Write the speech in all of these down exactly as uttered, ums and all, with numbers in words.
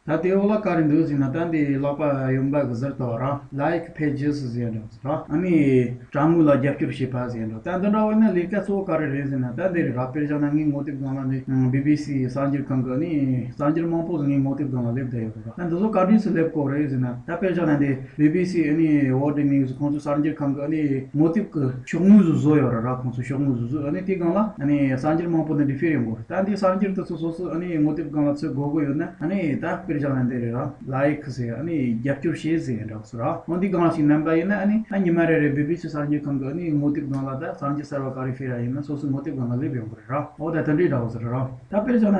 ད་དེའི་འོག་ལ་ག་རེ་འདུག་ཟེར་ན། ད་འདི་ལག་པ་གཡོན་པ་གི་ཟུར་དུ་ར། Like pages ཟེར་འདུག་ར། ཨ་ནི་དྲ་ངོས་ལ་རྒྱབ་སྐྱོར་བྱེད་པ་ཟེར་འདུག་ད་འདི་འདྲ་བོ་ཡིན་ན་ལས་ཀ་གཙོ་བོ་ག་རེ་རེད་ཟེར་ན། ད་འདི་རེད་ར། དཔེར་བཞག་ན་ངའི་ངོ་དེབ་སྒང་ལ་འདི་བི་བི་སི་གསར་འགྱུར་ཁང་གི་ཨ་ནི་གསར་འགྱུར་མང་པོ་ཟིག་ངའི་ངོ་དེབ་སྒང་ལ་སླེབས་བསྡད་ཡོད་ར། ད་འདི་ཚོ་ག་དུས་སུ་སླེབས་དགོས་རེད་ཟེར་ན། ད་དཔེར་བཞག་ན་འདི་བི་བི་སི་ཨ་ནི་World News ཁོང་ཚོ་གསར་འགྱུར་ཁང་གི་ཨ་ནི་ངོ་དེབ་ཀྱི་ཤོག་ངོས་ཟིག་བཟོས་ཡོད་ར་ར། ཁོང་ཚོ་ཤོག་ངོས་ཟིག་བཟོས། ཨ་ནི་དེའི་སྒང་ལ་ཨ་ནི་གསར་འགྱུར་མང་པོ་འདི་འདྲ་ཕུལ་ཡོང་གི་རེད། ད་འདི་གསར་འགྱུར་དེ་ཚོ་སོ་སོ་ཨ་ནི་ངོ་དེབ་སྒང་ལ་ཚུད་དགོས་ཀྱི་ཡོད་ན། ཨ་ནི་ད་དཔེར་བཞག་ན་འདི་རེད་ར། Like ཟེར། ཨ་ནི་རྒྱབ་སྐྱོར་བྱེད་ཟེར་འདྲ་བོ་ཟེར་ར། འོ་འདི་སྒང་ལ་ཞིག་མནན་པ་ཡིན་ན། ཨ་ནི་ད་ཉི་མ་རེ་རེ་བི་བི་སི་གསར་འགྱུར་ཁང་གི་ཨ་ནི་ངོ་དེབ་སྒང་ལ་ད་གསར་འགྱུར་གསར་བ་ག་རེ་ཕུལ་ར་ཡིན་ན་སོ་སོའི་ངོ་དེབ་སྒང་ལ་སླེབས་ཡོང་གི་རེད་ར། འོ་ད་དེ་འདྲའི་འདྲ་བོ་ཟེར་ར། ད་དཔེར་བཞག་ན་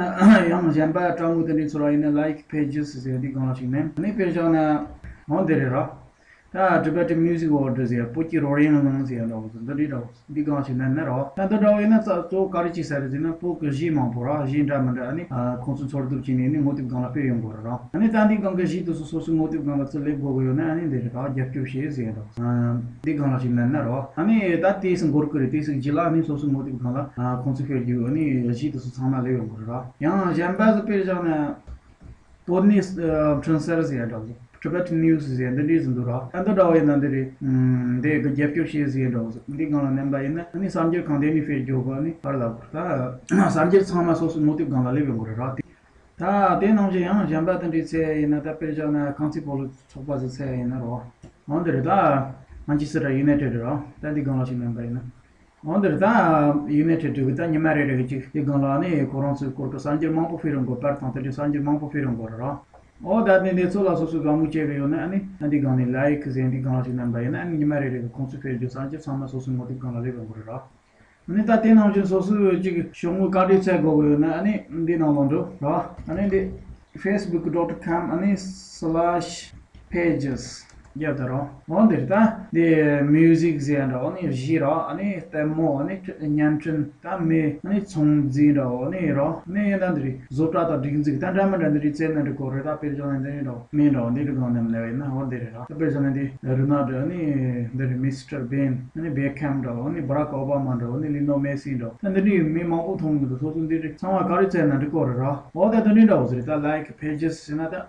ཡང་གཞན་པ་དྲ་ངོས་དེ་འདྲའི་ཚོ་ར་ཡིན་ན། Like pages ཟེར་འདི་སྒང་ལ་ཞིག་མནན། ཨ་ནི་དཔེར་བཞག་ན་འོ་འདི་རེད་ར། ད་Tibetan Music World ཟེར། བོད་ཀྱི་རོལ་དབྱངས་ཀློང་ཟེར་འདྲ་བོ་ཟེར། འདི་འདྲའི་འདྲ་བོ་འདི་སྒང་ཞིག་མནན་ན་རོ། ད་འདི་འདྲ་བོ་ཡིན་ན་ད་གཙོ་བོ་ག་རེ་བྱེད་ས་རེད་ཟེར་ན། བོད་ཀྱི་གཞས་མང་པོ་ར། གཞས་འདྲ་མི་འདྲ་ཨ་ནི་ཨ་ཁོང་ཚོ་འཚོལ་བསྡུ་བྱས་ནས་ནི་ངོ་དེབ་སྒང་ལ་སྤེལ་ཡོང་གི་རེད་ར། ཨ་ནི་ད་འདི་སྒང་གི་གཞས་དེ་ཚོ་སོ་སོའི་ངོ་དེབ་སྒང་ལ་ཚུར་སླེབས་དགོས་ཀྱི་ཡོད་ན། ཨ་ནི་འདི་རེད་ད། རྒྱབ་སྐྱོར་བྱེད་ཟེར་འདྲ་བོ་འདི་སྒང་ལ་ཞིག་མནན་ན་རོ། ཨ་ནི་ད་དེ་སུ་འགོར་གི་རེད། དེ་སུ་རྗེས་ལ་ཨ་ནི་སོ་སོའི་ངོ་དེབ་སྒང་ལ་ཨ་ཁོང་ཚོ་ཕེབས་རྒྱུ་ཨ་ནི་གཞས་དེ་ཚོ་ཚང་མ་སླེབས་ཡོང་གི་རེད་ར། ཡང་གཞན་པ་ཟིག་དཔེར་བཞག་ན། བོད་ནས་ཨ་འཕྲིན་གསར་ཟེར་ཡ་འདྲ་བོ། Tibetan News ཟེར་ཡ་འདི་འདྲའི་ཟིག་འདུག་ར། ད་འདི་འདྲ་བོ་ཡིན་ན་འདི་རེད། ཨམ། འདི་གི་རྒྱབ་སྐྱོར་བྱེད་ཟེར་ཡ་འདྲ་བོ་ཟིག་འདི་སྒང་ལ་མནན་པ་ཡིན་ན་ཨ་ནི་གསར་འགྱུར་གང་དེ་ནས་ཕེབས་རྒྱུ་གོ། ཨ་ནི་ཕར་ལ་ད་གསར་འགྱུར་ཚང་མ་སོ་སོའི་ངོ་དེབ་སྒང་ལ་སླེབས་ཡོང་གི་རེད་ར། དེ་ད་དེ་ནང་བཞིན་ཡང་གཞན་པ་དེ་འདྲའི་བཙལ་ཡ་ཡིན་ན། ད་དཔེར་བཞག་ན་རྐང་རྩེད་སྤོ་ལོ་ཚོགས་པ་ཟིག་བཙལ་ཡ་ཡིན་ན་རོ། འོ་འདི་རེད་ད། Manchester United རོ། ད་འདི་སྒང་ལ་ཞིག་མནན་པ་ཡིན་ན། འོ་འདིར་ད་United གི་ད་ཉི་མ་རེ་རེ་གི་ཅིག་དེ་སྒང་ལ་ནི་ཁོ་རང་ཚོའི་སྐོར་གི་གསར་འགྱུར་མང་པོ་ཕུལ་རན་གོ། པར་དང་དེ་འདྲའི་གསར་འགྱུར་མང་པོ་ཕུལ་རན་གོ་ར་ར། འོ་ད་དེ་འདི་ཚོ་ལ་སོ་སོའི་དགའ་མོས་བྱེད་གི་ཡོད་ན་ཨ་ནི་ད་འདི་སྒང་ནས་Like ཟེར་འདི་སྒང་ལ་ཞིག་མནན་པ་ཡིན་ན། ཨ་ནི་ཉི་མ་རེ་རེ་གི་ཁོང་ཚོས་ཕུལ་རྒྱུ་གསར་འགྱུར་ཚང་མ་སོ་སོའི་ངོ་དེབ་སྒང་ལ་སླེབས་ཡོང་གི་རེད་ར། ཨ་ནི་ད་དེ་ནང་བཞིན་སོ་སོའི་ཅིག་ཤོག་ངོས་ག་འདྲས་བཙལ་དགོས་གི་ཡོད་ན་ཨ་ནི་འདི་ནང་ལོགས་འགྲོ་ར། ཨ་ནི་འདི་facebook dot com ཨ་ནི་slash pages རྒྱབ་ད་རོ། འོ་འདིར་ད་འདི་music ཟེར་ཡ་འདྲ། ཨ་ནི་གཞས་ར། ཨ་ནི་ལྟད་མོ། ཨ་ནི་བརྙན་འཕྲིན། ད་མི། ཨ་ནི་ཚོང་རྫས་འདྲ། ཨ་ནི་ར། ཨ་ནི་ད་འདི་རེད། བཟོ་གྲྭ་དང་སྒྲིག་འཛུགས་ད་འདྲ་མི་འདྲ་འདི་རེད། བཙལ་ན་འགྲིག་གོ་རེད། ད་དཔེར་བཞག་ན་འདི་རེད་འདྲ། མི་འདྲ་འདི་རེད་གང་ནས་ལས་ཡིན་ན། འོ་འདི་རེད་ར། ད་དཔེར་བཞག་ན་འདི་Leonardo ཨ་ནི་འདི་རེད། Mister Bean ཨ་ནི་Beckham འདྲ། ཨ་ནི་Barack Obama འདྲ། ཨ་ནི་Lionel Messi འདྲ། ད་འདི་འདྲའི་མི་མང་པོ་མཐོང་གི་འདུག་སོ་སོ་འདི་རེད། ཚང་མ་ག་རེ་བཙལ་ན་འགྲིག་གོ་རེད་ར། འོ་ད་འདི་འདྲའི་འདྲ་བོ་ཟེར་རེད། ད་like pages ཟེར་ན་ད།